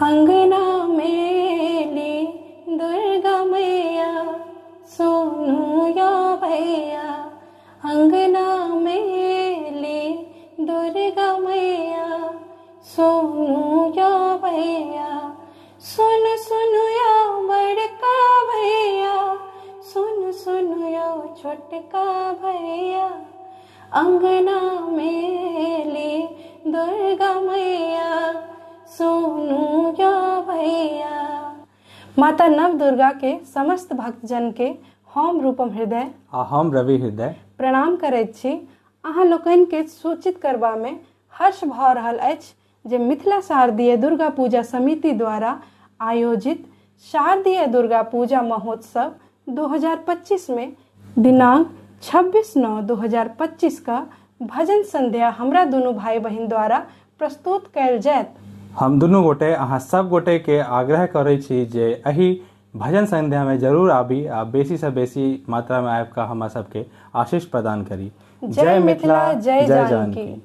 अंगना मेली दुर्गा मैया, सुनू यो भैया। अंगना मेली दुर्गा मैया, सुनू यो भैया। सुन सुनु यो बड़का भैया, सुन सुनु यो छोटका भैया। अंगना मेली दुर्गा मैया, सुनू यो भैया। माता नव दुर्गा के समस्त भक्तजन के हम रूपम हृदय आ हम रवि हृदय प्रणाम करैत छी। अहाँ लोकनि के सूचित करबा में हर्ष भऽ रहल अछि जे मिथिला शारदीय दुर्गा पूजा समिति द्वारा आयोजित शारदीय दुर्गा पूजा महोत्सव 2025 में दिनांक 26/9/2025 का भजन संध्या हमरा दुनू भाई बहिन द्वारा प्रस्तुत कयल जायत। हम दुनू गोटे अहाँ सब गोटे के आग्रह करै छी जे एहि भजन संध्या में जरूर आबी आ बेसी से बेसी मात्रा में आबि कऽ हमरा सबके आशीष प्रदान करी। जय मिथिला, जय जानकी।